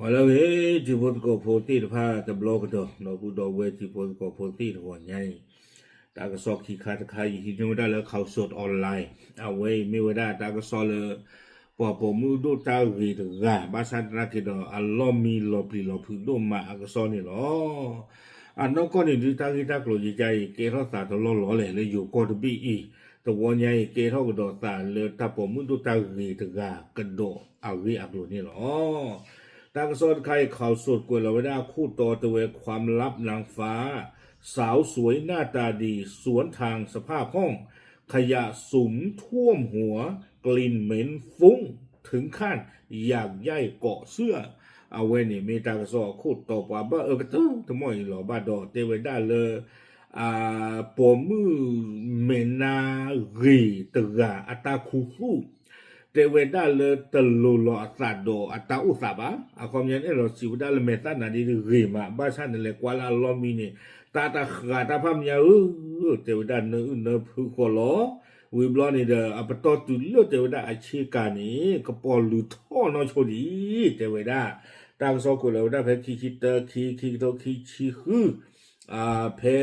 ပှၤလၢအဂ့ၤ တံၤဖိသကိးဖိသ့ၣ်တဖၣ်တဘျီကဒီး ဒီပုၢ်ဒီဝဲၢ်တံၤဖိသကိးဖိသ့ၣ်တဂီၤညါအံၤ, တၢ်ကစီၣ်ခံခါတခါအံၤ ဟံးန့ၢ်ဝဲဒၣ်လၢ Khaosod Online, အဝဲအံၤမ့ၢ်ဝဲဒၣ်တၢ်ကစီၣ်လၢ ပှၤပိာ်မုၣ်ဒိၣ်တၢ်ဂ့ၤတဂၤ ဘၣ်ဆၣ်သနာ်က့ဒီး အလီၢ်မံလီၤပျံၤလီၤဖုးဒိၣ်မးအကစီၣ်န့ၣ်လီၤ. အနီၢ်ကီၢ်န့ၣ်ဒုး တၢ်ဂ့ၢ်တၢ်ကျိၤယကါအံၤ ကဲထီၣ်သးတလီၢ်လီၤလဲၣ် လၢယိၤကီၢ်တဘ့ၣ်အံၤ, တဝီညါအံၤ ကဲထီၣ်ကဒီးသးလၢတၢ်ပိာ်မုၣ်ဒိၣ်တၢ်ဂ့ၤတဂၤကဒီးအဂ့ၢ်အကျိၤန့ၣ်လီၤ. တၢ်ကစီၣ်တခါအံၤ Khaosod ကွဲးလီၤဝဲဒၣ်အခိၣ်တီတဲဝဲ ความลับนางฟ้า สาวสวยหน้าตาดี สวนทางสภาพห้อง ขยะสุมท่วมหัว กลิ่นเหม็นฟุ้ง ถึงขั้นอยากไย่เกาะเสื้อ အဝဲန့ၣ်မ့ၢ်တၢ်ကစီၣ်အခိၣ်တီ ပှၤဘၣ်အၢကတၢၢ်တမီၢ်အံၤလီၤဘၣ်ဒီး တဲဝဲဒၣ်လၢ ပိာ်မုၣ်မဲာ်နါဂ့ၤတဂၤအတၢ်ခူသူၣ်, တဲဝဲဒၣ်လၢတလိၤလီၤအသးဒီးအတၢ်အိၣ်သးဘၣ်. အခီပညီန့ၣ်လီၤစံးဝဲဒၣ်လၢမဲာ်သၣ်နါဒ့တဂ့ၤမး ဘၣ်ဆၣ်နလဲၤကွၢ်လၢအလီၢ်မံန့ၣ် တၢ်တဃာ်တၢ်ဖးမညါဧၢ, တဲဝဲဒၣ်နအုၣ်နဖုးဃီလီၤ. ဝံၤဘျီန့ၣ်ဒီး အပတီၢ်တုၤလၢတဲဝဲဒၣ်အဆ့ကၤန့ၣ် ကပီၤလုၢ်ထီၣ်နီၢ်ဆိဒံး တဲဝဲဒၣ်. တၢ်ကစီၣ်ကွဲးလီၤဝဲဒၣ်ဖဲခံဆံတၢ ခံ ခံကထိခံဆံဃု ဖဲ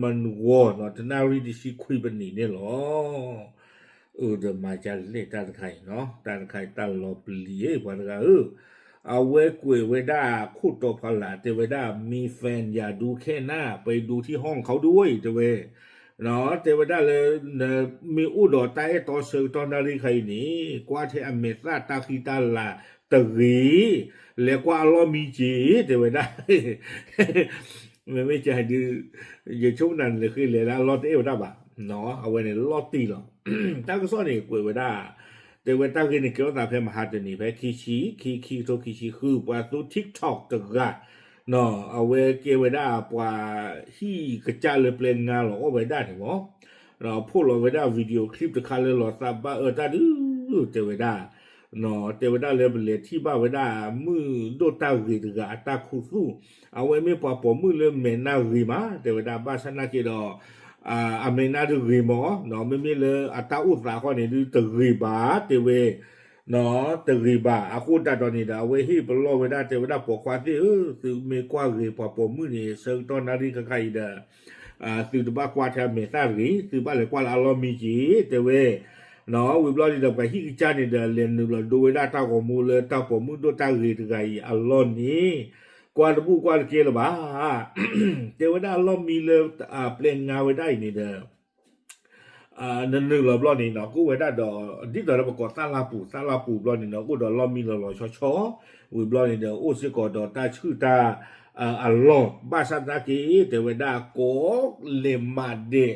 မနုၤဂီၤနီၤ တနၣ်ရံၣ်တဆံခွံပနံးန့ၣ်လီၤ. အၢ ဒီးမၤကလဲၣ်တၢ်တခါအံၤနီၤ တၢ်တခါအံၤတၢ်လီၤပျံၤ ပှၤတဂၤဧၢ, အဝဲကွဲးဝဲဒၣ်ခိၣ်တီဖီလာ် တဲဝဲဒၣ် มีแฟนอย่าดูแค่หน้า ไปดูที่ห้องเขาด้วย တဲဝဲ တဲဝဲဒၣ်လၢ နမ့ၢ်အိၣ်ဒီးတၢ်အဲၣ်တီဆၢကတီၢ်နၣ်ရံၣ်ခါအံၤန့ၣ် ကွၢ်ထဲအမဲာ်သၣ်တၢ်ဃံတၢ်လၤတဂ့ၤ, လဲၤကွၢ်အလီၢ်မံက့ၤ တဲဝဲဒၣ်. မ့မ့ၢ်ကဒုး ယဆိကမိၣ်နၤန့ၣ် လဲၤဃ့လဲၤလၢအလီၢ်တအဲၣ်ဝဲဒၣ်ဘၣ်, အဝဲန့ၣ်လီၢ်တံၢ်လီၤ. တၢ်ကစီၣ်န့ၣ်ကွဲးဝဲဒၣ် တဲဝဲတၢ်ဂ့ၢ်န့ၣ် ကဲထီၣ်သးဖဲမဟါတနံၤ ဖဲခံဆံ ခံ ခံကထိခံဆံဃု ပှၤသူ TikTok တဂၤ အဝဲကဲဝဲဒၣ်ပှၤဟံၣ်ကစၢ်လၢပျဲငါလီၤအီၣ်ဝဲဒၣ်န့ၣ်မး, ဖီၣ်လီၤဝဲဒၣ် video clip တခါလၢလီၤသးဘၣ်အၢတၢ်ဒုး တဲဝဲဒၣ်, တဲဝဲဒၣ်လၢပလဲၤထံၣ်ဘၣ်ဝဲဒၣ် မုၣ်ဒိၣ်တၢ်ဂ့ၤတဂၤအတၢ်ခူသူၣ်, အဝဲမ့ၢ်ပှၤပိာ်မုၣ်လၢမဲာ်နါဂ့ၤမး တဲဝဲဒၣ် ဘၣ်ဆၣ်နာ်က့ဒီး အမဲာ်နါတဂ့ၤမး, မ့မ့ၢ်လၢအတၢ်အိၣ်သးဃီန့ၣ်ဒုးတဂ့ၤဘၣ် တဲဝဲ တဂ့ၤဘၣ်. အဃိသတးဒီးန့ၣ်ဒီး အဝဲဟ့ၣ်ပလီၢ်ဝဲဒၣ် တဲဝဲဒၣ် ပိာ်ခွါသ့ၣ်ဧၢ, သုမ့ၢ်ကွၢ်ဂ့ၤပှၤပိာ်မုၣ်န့ၣ် ဆၢကတီၢ်နၣ်ရံၣ်ခါခါအံၤဒီး သုတဘၣ်ကွၢ်ထဲအမဲာ်သၣ်တဂ့ၤ, သုဘၣ်လဲၤကွၢ်လၢအလီၢ်မံက့ၤ တဲဝဲ. ဝံၤဘျီန့ၣ်ဒီး ပှၤဟံၣ်ကစၢ်န့ၣ်ဒီး လဲၤနုာ်လီၤဒိဝဲဒၣ်တၢ်ဂီၤမူလၢတၢ်ပိာ်မုၣ်ဒိၣ်တၢ်ဂ့ၤတဂၤအံၤအလီၢ်န့ၣ် ကွၢ်တဘူၣ်ကွၢ်တကဲလၢၤဘၣ် တဲဝဲဒၣ်အလီၢ်မံလၢ ပျဲငါဝဲဒၣ်အံၤန့ၣ်ဒီး နနုာ်လီၤဘျီန့ၣ်နီၤ ကအိၣ်ဝဲဒၣ်ဒီး ဒ်သိးဒီးပကိးသၣ်လၣ်ပူၤ သၣ်လၣ်ပူၤဘျီန့ၣ်နီၤ ကအိၣ်ဒီးလီၢ်မံလီၤလီၤဆီဆီ ဝံၤဘျီန့ၣ်ဒီး အိၣ်စ့ၢ်ကီးဒီးတၢ်ဆူၣ်တၢ် အလီၢ် ဘၣ်ဆၣ်သနာ်က့ တဲဝဲဒၣ်ကိးလဲၤမးဒဲး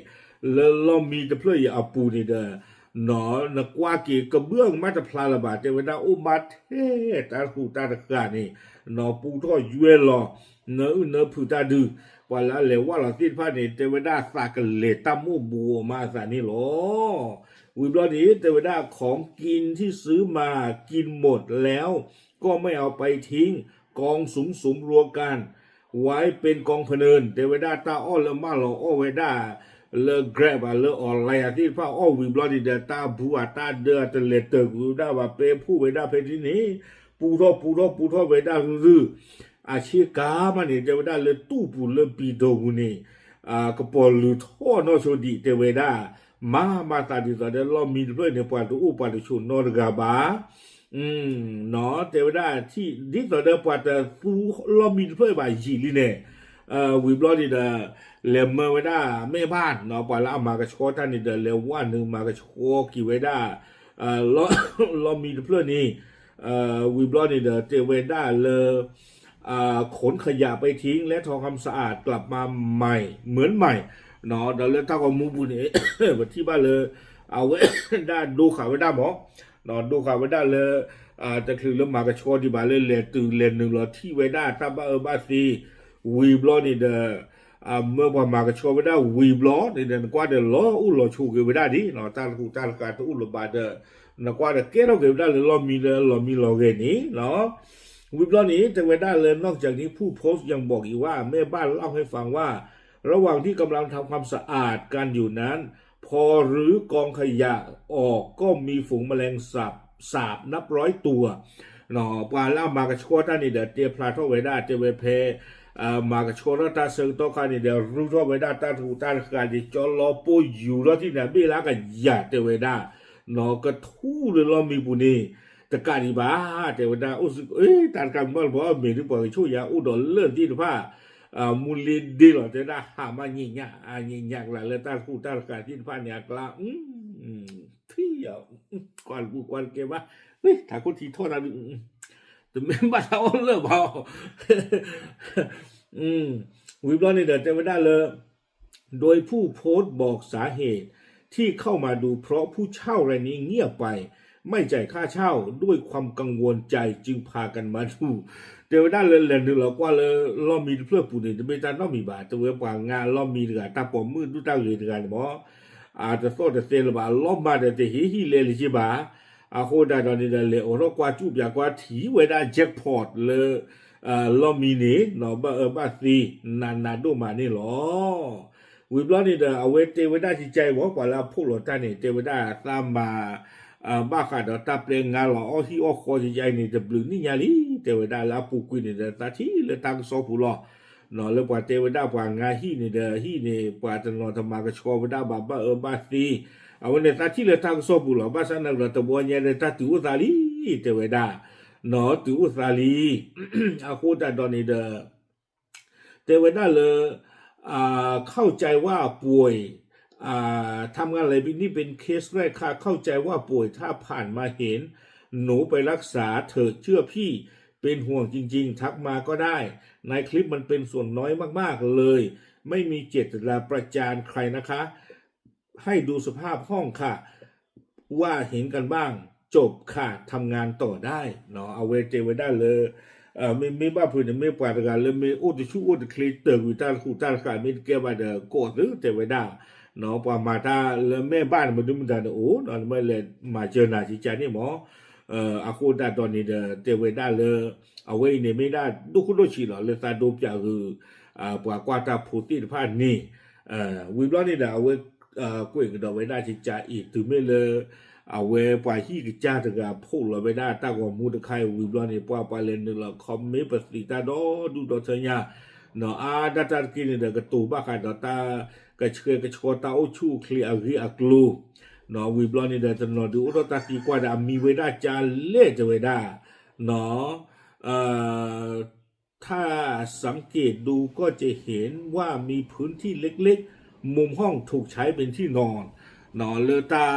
လၢလီၢ်မံတဖျၢၣ်အံၤအပူၤန့ၣ်ဒီး နကွၢ်က့ၤကဘျၢၣ်ကမၣ်တဖျါလၢၤဘၣ် တဲဝဲဒၣ်အိၣ်ဘၣ်ထဲတၢ်တဃူးတၢ်တဃာ်န့ၣ် ပူထီၣ်ယွဲၢ်လီၤ နအုၣ်နဖုးတၢ်ဒုး ပှၤလၢအလဲၤဝၢ်လီၤသ့ၣ်တဖၣ်န့ၣ် တဲဝဲဒၣ်သးကလဲၤတၢ်မိၣ်ဘူးအီၤမးအသးန့ၣ်လီၤ. ဝံၤဘျီန့ၣ် တဲဝဲဒၣ် ของกินที่ซื้อมากินหมดแล้ว ก็ไม่เอาไปทิ้ง กองสุมสุมรวมกัน ไว้เป็นกองพะเนิน တဲဝဲဒၣ်တၢ်အီၣ်လၢမၢလီၤအီၣ်ဝဲဒၣ် လၢ Grab ဘၣ်လၢ online သ့ၣ်တဖၣ်အီၣ်ဝံၤဘျီန့ၣ်ဒီး တၢ်ဘူးအတၢ်ဒၢအတလဲၤတၢာ်ကွံာ်ဝဲဒၣ်ဘၣ် ပဲဖှိၣ်ဝဲဒၣ်ဖဲဒ်န့ၣ် ပူထီၣ်ပူထီၣ်ပူထီၣ်ဝဲဒၣ်ရုၢ်ရုၢ် အဆ့ကၤမးန့ၣ် တဲဝဲဒၣ်လၢတူၢ်ပူၤလၢပံၤဒိၣ်ပူၤန့ၣ် ကပီၤလုၢ်ထီၣ်နီၢ်ဆိဒံး တဲဝဲဒၣ် မၤမၤသးဒ်သိးဒီးလီၢ်မံတဖျၢၣ်န့ၣ် ပှၤတအိၣ်ပှၤတဆိးနီတဂၤဘၣ် တဲဝဲဒၣ် ဒ်သိးဒီးပှၤတသူလီၢ်မံတဖျၢၣ်ဘၣ်ယံာ်လံန့ၣ် ဝံၤဘျီန့ၣ်ဒီး လဲၤမၢဝဲဒၣ် แม่บ้าน ပှၤလၢအမၤကဆှီတၢ်န့ၣ်ဒီး လဲၤဝၢ်နုာ်မၤကဆှီက့ၤဝဲဒၣ် လီၢ်မံတဖျၢၣ်န့ၣ် ဝံၤဘျီန့ၣ်ဒီး တဲဝဲဒၣ်လၢ ขนขยะไปทิ้งและทำความสะอาดกลับมาใหม่ เหมือนใหม่ ဒီးလၢတၢ်ဂီၤမူပူၤန့ၣ် ပထံၣ်ဘၣ်လၢ အဝဲဒၣ်ဒိဃာ်ဝဲဒၣ်မး ဒိဃာ်ဝဲဒၣ်လၢ တချုးလၢမၤကဆှီဒံးဘၣ်လၢလဲၤတုၤလဲၤနုာ်လီၤထံၣ်ဝဲဒၣ်တၢ်ဘၣ်အၢဘၣ်သီ ဝံၤဘျီန့ၣ်ဒီး မၢပှၤမၤကဆှီဝဲဒၣ်ဝံၤဘျီန့ၣ်ဒီး နကွၢ်ဒီးလီၤအိၣ်လီၤဆိးက့ၤဝဲဒၣ်ဒ် တၢ်တဃူးတၢ်တဃာ်တအိၣ်လၢၤဘၣ်ဒီး နကွၢ်ဒီးကဲထီၣ်က့ၤဝဲဒၣ်လၢလီၢ်မံလၢလီၤမံလီၤဂဲၤန့ၣ် ဝံၤဘျီန့ၣ် တဲဝဲဒၣ်လၢ นอกจากนี้ผู้โพสต์ยังบอกอีกว่า แม่บ้านเล่าให้ฟังว่า ระหว่างที่กำลังทำความสะอาดกันอยู่นั้น พอรื้อกองขยะออกก็มีฝูงแมลงสาบ สาบนับร้อยตัว ပှၤလၢအမၤကဆှီတၢ်န့ၣ်ဒီး တဲဖျါထီၣ်ဝဲဒၣ် တဲဝဲဖဲ မၤကဆှီထီၣ်တၢ်ဆၢကတီၢ်ခါန့ၣ်ဒီး ရူထီၣ်ဝဲဒၣ်တၢ်တဂူးတၢ်တဃာ်န့ၣ် ကၠီလီၤပိၢ်ယူၤထီၣ်ထံၣ်န့ၣ် ဘ့ၣ်လၢအကယၤတဲဝဲဒၣ် ကထူၣ်လၢလီၢ်မံပူၤန့ၣ် တကးဒံးဘၣ် တဲဝဲဒၣ် အိၣ်စ့ၢ်ကီး တၢ်တခါမ့ၢ်ဘၣ်လၢပှၤအီၣ်မ့ၤဒ်ပှၤကဆိၣ်ယၤအိၣ်ဒီးလၢၢ်သ့ၣ်တဖၣ် မူလ့ဒ့လီၤ တဲဝဲဒၣ် ဟးမးညံးညၣ် အညံးညၣ်ကလၤလၢတၢ်တဂူးတၢ်တဃာ်သ့ၣ်တဖၣ်န့ၣ် အကျါ ထံၣ် ကွၢ်တဘူၣ်ကွၢ်တကဲဘၣ် ထးခိၣ်ထံထီၣ်တၢ်ဒုး တမ့ၢ်ဘၣ်တၢ်အီၣ်လၢၢ်ဘၣ် ဝံၤဘျီန့ၣ်ဒီး တဲဝဲဒၣ်လၢ โดยผู้โพสต์บอกสาเหตุ ที่เข้ามาดูเพราะผู้เช่ารายนี้เงียบไป ไม่จ่ายค่าเช่า ด้วยความกังวลใจจึงพากันมาดู တဲဝဲဒၣ်လၢလဲၤနုာ်လီၤကွၢ်လၢ လီၢ်မံတဖျၢၣ်ပူၤန့ၣ် တမ့ၢ်တၢ်နီတမံၤဘၣ် တဲဝဲပှၤငါလီၢ်မံတဂၤ တၢ်ပိာ်မုၣ်ဒုၣ်တၢ်ဂ့ၤတဂၤန့ၣ်မ့ၢ် အတသီၣ်တသဲလၢၤဘၣ် အလီၢ်မၤဒီးတဟ့ၣ်ဟံၣ်လဲလၢၤက့ဘၣ် အဃိဒၣ်ဒီးန့ၣ်ဒီး လဲၤအိးထီၣ်ကွၢ်စူၣ်ပၠးကွၢ်ထံၣ်ဝဲဒၣ် jackpot လၢ လီၢ်မံန့ၣ် ဘၣ်အၢဘၣ်သီ နးနးဒိၣ်မးန့ၣ်လီၤ. ဝံၤဘျီန့ၣ်ဒီး အဝဲတဲဝဲဒၣ်ကကါအံၤမ့ၢ် ပှၤလၢအဖီၣ်လီၤတၢ်န့ၣ် တဲဝဲဒၣ်သးမၤ ဘၣ်ဃးဒီးတၢ်ပျဲငါလီၤအီၣ်ဟံၣ်အီၣ်ဃီကကါအံၤန့ၣ် တဘျုးနံၣ်ညါလံ တဲဝဲဒၣ်လၢအပူၤကွံာ်န့ၣ်ဒီး သးထံၣ်လၢတၢ်ကစီၣ်ပူၤလီၤ. လၢပှၤတဲဝဲဒၣ်ပှၤငါဟံၣ်န့ၣ်ဒီး ဟံၣ်န့ၣ် ပှၤတနီၤတမၤကဆှီဝဲဒၣ်ဘၣ် ဘၣ်အၢဘၣ်သီ အဝဲန့ၣ်သးထံၣ်လၢတၢ်ကစီၣ်ပူၤလီၤ. ဘၣ်ဆၣ်သနာ်က့ဒီး တဘျီညါဒီးတၢ်တုၤအိၣ်သးလံ တဲဝဲဒၣ် နီၢ် တုၤအိၣ်သးလံ အဃိဒၣ်ဒီးန့ၣ်ဒီး တဲဝဲဒၣ်လၢ อ่า เข้าใจว่าป่วย อ่า ทำงานหลายปีนี่เป็นเคสแรกค่ะ เข้าใจว่าป่วย ถ้าผ่านมาเห็น หนูไปรักษาเถอะ เชื่อพี่ เป็นห่วงจริงๆ ทักมาก็ได้ ในคลิปมันเป็นส่วนน้อยมากๆ เลย ไม่มีเจตนาประจานใครนะคะ ให้ดูสภาพห้องค่ะ ว่าเห็นกันบ้าง จบค่ะ ทำงานต่อได้ အဝဲတဲဝဲဒၣ်လၢ မ့မ့ၢ်ဘၣ်ဖုးန့ၣ် မ့ၢ်ပှၤတဂၤလၢမ့ၢ်အိၣ်တဆူၣ်အိၣ်တချ့ တၢာ်ကွံာ်တၢ်တဃူးတၢ်တဃာ် မ့ၢ်တကဲဘၣ်ဒီး ကိးသု တဲဝဲဒၣ် ပှၤမၤတၢ်လၢမဲာ်ဘၣ်န့ၣ် မနုၤမတၤန့ၣ်အိၣ် နမ့ၢ်လဲၤမၤစၢၤနၤကကါန့ၣ်မ့ၢ် အဃိဒၣ်ဒီးန့ၣ်ဒီး တဲဝဲဒၣ်လၢ အဝဲအံၤန့ၣ်မ့ၢ်ဒၣ်ဒိၣ်ခိၣ်ဒိၣ်ဆံးလီၤ လၢသးဒိပၠးဂုာ် ပှၤကွၢ်တၢ်ဖိသ့ၣ်တဖၣ်န့ၣ် ဝံၤဘျီန့ၣ်ဒီး အဝဲ ကွဲးကဒီးဝဲဒၣ်ကကါအံၤ တုၤမ့ၢ်လၢ အဝဲပှၤဟံၣ်ကစၢ်တဂၤဖီၣ်လီၤဝဲဒၣ်တၢ်ဂီၤမူတခါအံၤ ဝံၤဘျီန့ၣ် ပှၤပှၤလဲၤနုာ်လီၤ comment ပသံးတၢ်ဒီဒူၣ်ဒီထၢညါ အါဒၣ်တၢ်တက့ၢ်န့ၣ်ဒီး ကတိၤဘၣ်ဃးဒီးတၢ် ကဆှဲကဆှီတၢ်အိၣ်ဆူၣ်အိၣ်ချ့အဂ့ၢ်အကျိၤ ဝံၤဘျီန့ၣ်ဒီး တနီၤဒုးအိၣ်ထီၣ်တၢ်သံကွၢ်ဒီး အမံၤဝဲဒၣ်ကလဲၣ် တဲဝဲဒၣ် ถ้าสังเกตดูก็จะเห็นว่ามีพื้นที่เล็กๆ มุมห้องถูกใช้เป็นที่นอน လၢတၢ်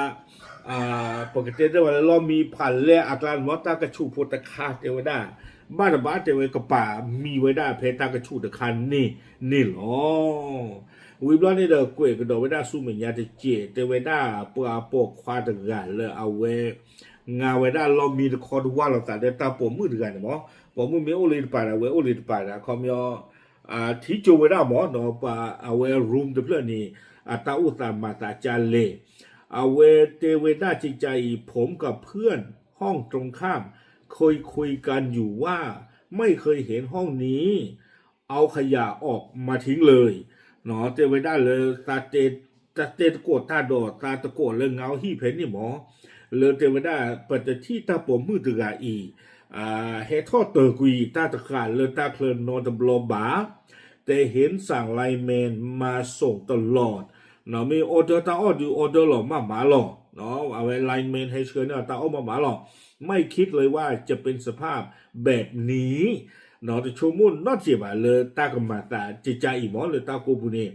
ပကတဲတၢ်ဝဲလၢလီၢ်မံဖးလဲၢ်အကျါန့ၣ်မ့ၢ် တၢ်ကဆူးဖိတခါတဲဝဲဒၣ် ဘၣ်တဘၣ်တဲဝဲကပာ်မံဝဲဒၣ်ဖဲတၢ်ကဆူးတခါန့ၣ်န့ၣ်လီၤ. ဝံၤဘျီန့ၣ်ဒီး ကွဲးကဒီးဝဲဒၣ်ဆူမဲာ်ညါတကဲး တဲဝဲဒၣ်ပှၤပိာ်ခွါတဂၤလၢအဝဲ ငါဝဲဒၣ်လီၢ်မံတခီတဝၢ်လိာ်သးဒီးတၢ်ပိာ်မုၣ်တဂၤန့ၣ်မ့ၢ် ပိာ်မုၣ်မ့ၢ်အိၣ်လၢတပၤဒီး အဝဲအိၣ်လၢတပၤဒီး ခီပညီ ထံၣ်ကၠိဝဲဒၣ်မ့ၢ်နီၤ ပှၤအဝဲ room တဖျၢၣ်န့ၣ် အတၢ်အိၣ်သးမၤသးကလဲၣ် အဝဲတဲဝဲဒၣ်ကကါအံၤ ผมกับเพื่อนห้องตรงข้ามเคยคุยกันอยู่ว่าไม่เคยเห็นห้องนี้เอาขยะออกมาทิ้งเลย တဲဝဲဒၣ်လၢ တၢ်တဲတကိးတၢ်ဒီး တၢ်တကိးလၢငါအိၣ်ဟံၣ်ဖဲန့ၣ်မ့ၢ် လၢတဲဝဲဒၣ် ပတထံၣ်တၢ်ပိာ်မုၣ်တဂၤအံၤ ဟဲထီၣ်တၢာ်ကွံာ်တၢ်တဃာ်လၢတၢ်ချၢနီတဘျီဘၣ် แต่เห็นสั่งไลน์แมนมาส่งตลอด မ့ၢ် order တၢ်အီၣ်ဒုး order လီၤမးမးလီၤ အဝဲ lineman ဟဲဆှၢန့ၢ်အီၤတၢ်အီၣ်မးမးလီၤ ไม่คิดเลยว่าจะเป็นสภาพแบบนี้ တဆိကမိၣ်နီတစဲးဘၣ်လၢတၢ်ကမၤသးကကါအံၤမ့ၢ် လၢတၢ်ကိးပူၤန့ၣ်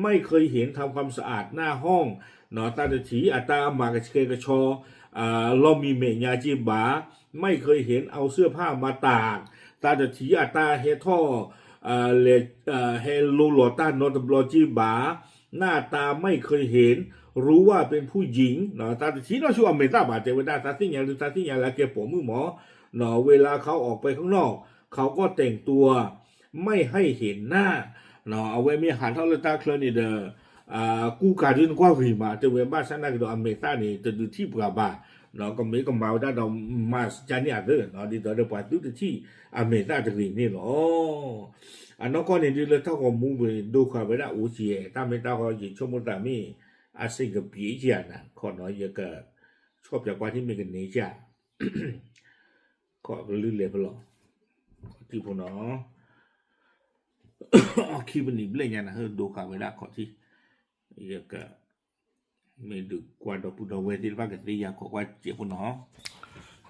ไม่เคยเห็นทำความสะอาดหน้าห้อง သးတထံၣ်အတၢ်မၤကဆှဲကဆှီ လီၢ်မံမဲာ်ညါက့ဘၣ် ไม่เคยเห็นเอาเสื้อผ้ามาตาก သးတထံၣ်အတၢ်ဟဲထီၣ် လဲၤ ဟဲလိလီၤတၢ်နီတဘျီက့ဘၣ် หน้าตาไม่เคยเห็น รู้ว่าเป็นผู้หญิง သးတထံၣ်နီၢ်ဆူၣ်အမဲာ်သၣ်ဘၣ် တဲဝဲဒၣ် သးသ့ၣ်ညါဒုး သးသ့ၣ်ညါလၢအကဲပိာ်မုၣ်မ့ၢ် เวลาเขาออกไปข้างนอกเขาก็แต่งตัวไม่ให้เห็นหน้า အဝဲမ့ၢ်ဟးထီၣ်လၢတၢ်ချၢန့ၣ်ဒီး ကူကၤဒုးနကွၢ်ဂ့ၤမး တဲဝဲ ဘၣ်ဆၣ်သနာ်က့ဒီး အမဲာ်သၣ်န့ၣ် တဒုးထံၣ်ပှၤဘၣ် ကမ့ၢ်ကမၤဝဲဒၣ်ဒီး mask ကါန့ၣ်အသး ဒ်သိးဒီးပှၤသုတထံၣ်အမဲာ်သၣ်တဂ့ၤန့ၣ်လီၤ. အနီၢ်ကီၢ်န့ၣ်ဒုးလၢတၢ်ဂီၤမူပူၤန့ၣ် ဒိဃာ်ဝဲဒၣ်အိၣ်ကဲ တၢ်မ့ၢ်တၢ်ဂီၤ ယဆိကမိၣ်သးမ့ၢ် အဆင်ပြေကါနၤ ခီနီၤ ယက ဆီၣ်ပၠးကွၢ်ထံၣ်မ့ၢ်ကန့ၢ်ကါ ခီၣ်ကလုၢ်လဲၤဖဲလီၤ, ခီၣ်ထံးဖိနီၤ, အခံပနံၣ်ဘျဲၣ်ညါန့ၣ် ဟဲဒိဃာ်ဝဲဒၣ်ခီၣ်ထံး, ယက မ့ၢ်ဒုးကွၢ်ဒီပုၢ်ဒီဝဲၢ်သ့ၣ်တဖၣ်ကသ့ယၤခီၣ်ကွၢ်စဲးဖိနီၤ,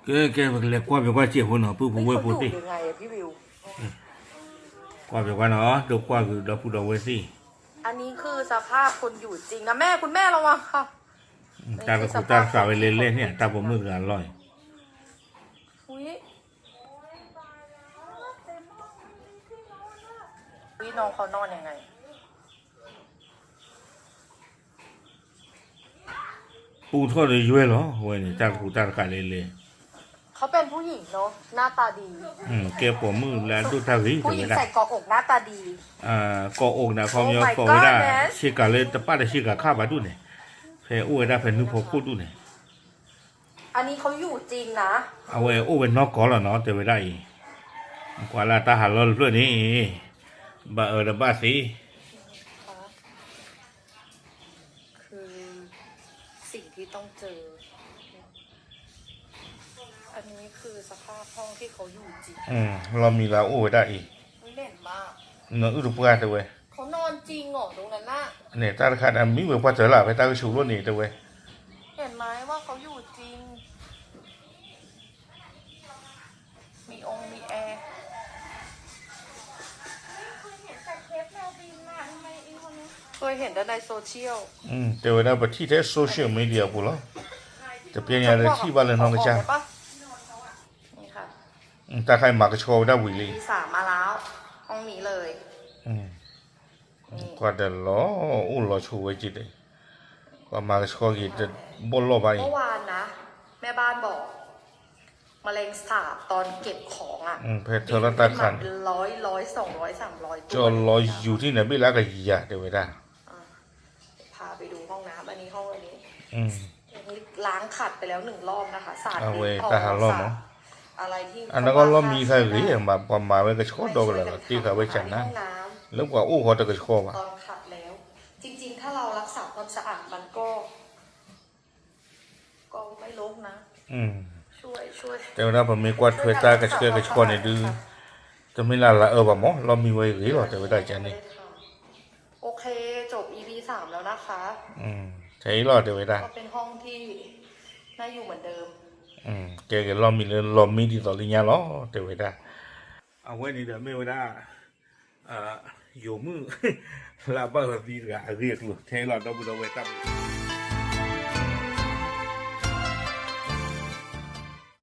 ကဲ ကဲ ပကလဲၤကွၢ်ပၠးကွၢ်စဲးဖိနီၤ ပုၢ်ဖိဝဲၢ်ဖိသ့ၣ်, ကွၢ်ပၠးကွၢ်နီၤ ဒိကွၢ်က့ၤဒီပုၢ်ဒီဝဲၢ်သ့ၣ်, อันนี้คือสภาพคนอยู่จริงนะแม่ คุณแม่ระวังค่ะ တၢ်တကူတၢ်တဃာ်ဝဲလဲၤလဲၣ်န့ၣ် တၢ်ပိာ်မုၣ်တဂၤလီၤအံၤ, อุ๊ย น้องเขานอนยังไง ပူထီၣ်ဒီးယွဲလီၤ အဝဲန့ၣ် တၢ်တကူတၢ်တဃာ်လဲၤလဲၤ, เขาเป็นผู้หญิงเนาะ หน้าตาดี ကဲပိာ်မုၣ်လၢအဒိၣ်တၢ်ဂ့ၤ ผู้หญิงใส่เกาะอกหน้าตาดี ကိးအိၣ်ကနၣ်ခီပညီ ကိးဝဲဒၣ် ဆ့ကၤလၢတပၣ်တဆ့ကၤခါဘၣ်ဒူၣ်န့ၣ်, ဖဲအိၣ်ဝဲဒၣ်ဖဲနူဖိခိၣ်ဒူၣ်န့ၣ်, อันนี้เขาอยู่จริงนะ အဝဲအိၣ်ဝဲနီၢ်ကီၢ်လီၤနီၤ တဲဝဲဒၣ်အံၤ, ကွၢ်လၢတၢ်ဟးလီၢ်တဖျၢၣ်န့ၣ်, ဘၣ်အၢဒီးဘၣ်သ့ คือ สิ่งที่ต้องเจอ อันนี้คือสภาพห้องที่เขาอยู่จริง လီၢ်မံလၢအအိၣ်ဝဲဒၣ်အံၤ, နအုၣ်တပှၢ်တဲဝဲ, เขานอนจริงเหรอตรงนั้นน่ะ န့ၣ် တၢ်တခါန့ၣ် မံဝဲပှၢ်တၢၢ်လၢ် ဖဲတၢ်ကဆူးလိၣ်န့ၣ်တဲဝဲ, เห็นไหมว่าเขาอยู่จริง มีองค์มีแอร์ เคยเห็นแต่ในโซเชียล တဲဝဲဒၣ် ပထံၣ်ထဲ social media ပူၤလီၤ, တပျဲညါလၢထံၣ်ဘၣ်လၢနီၢ်ကစၢ်, นี่ค่ะ တၢ်ခါအံၤမၤကဆှီဝဲဒၣ်ဝံၤလံ, มีสามมาแล้ว ห้องนี้เลย ကွၢ်ဒီးလီၤ အိၣ်လီၤဆိဝဲက့ၤဒီး, ပှၤမၤကဆှီက့ၤတဘီၣ်လီၢ်ဘၣ်အံၤ, เมื่อวานนะ แม่บ้านบอก แมลงสาบตอนเก็บของอะ ဖဲထၢလီၤတၢ်ခါန့ၣ် ร้อยร้อยสองร้อยสามร้อยตัว ကၠီလီၤယူၤထံၣ်န့ၣ် ဘ့ၣ်လၢအကယၤတဲဝဲဒၣ် พาไปดูห้องน้ำ อันนี้ห้องอันนี้ อันนี้ล้างขัดไปแล้วหนึ่งรอบนะคะ สาด အဝဲ Dettol တၢ်ဟးလီၢ်မး สาดอะไรที่ အနကီၢ်လီၢ်မံခါဂ့ၤ မးပှၤမၤဝဲကဆှီဒီကလၢာ်လီၤ တ့ခါဝဲကနၣ် လၢပှၤအိၣ်ဃီတကဆှီဘၣ် ตอนขัดแล้ว จริงๆ ถ้าเรารักษาความสะอาดมันก็ ก็ไม่รกนะ ช่วยช่วย တဲဝဲဒၣ် ပမ့ၢ်ကွၢ်ထွဲတၢ်ကဆှဲကဆှီန့ၣ်ဒုး တမ့ၢ်လၢလၢအၢဘၣ်မး လီၢ်မံဝဲဂ့ၤလီၤ တဲဝဲဒၣ်ကန့ၣ် โอเค จบ อีพีสามแล้วนะคะ ထဲအံၤလီၤတဲဝဲဒၣ် ก็เป็นห้องที่น่าอยู่เหมือนเดิม ကဲက့ၤလီၢ်မံလၢလီၢ်မံဒ်သိးလၢညါလီၤ တဲဝဲဒၣ် အဝဲန့ၣ်ဒီးမ့ၢ်ဝဲဒၣ် ယိၤမုၣ် လၢအဘၣ်အၢသံတဂၤအဂ့ၢ်အကျိၤ ထဲအံၤလီၤ ဒီပုၢ်ဒီဝဲၢ်တၢ်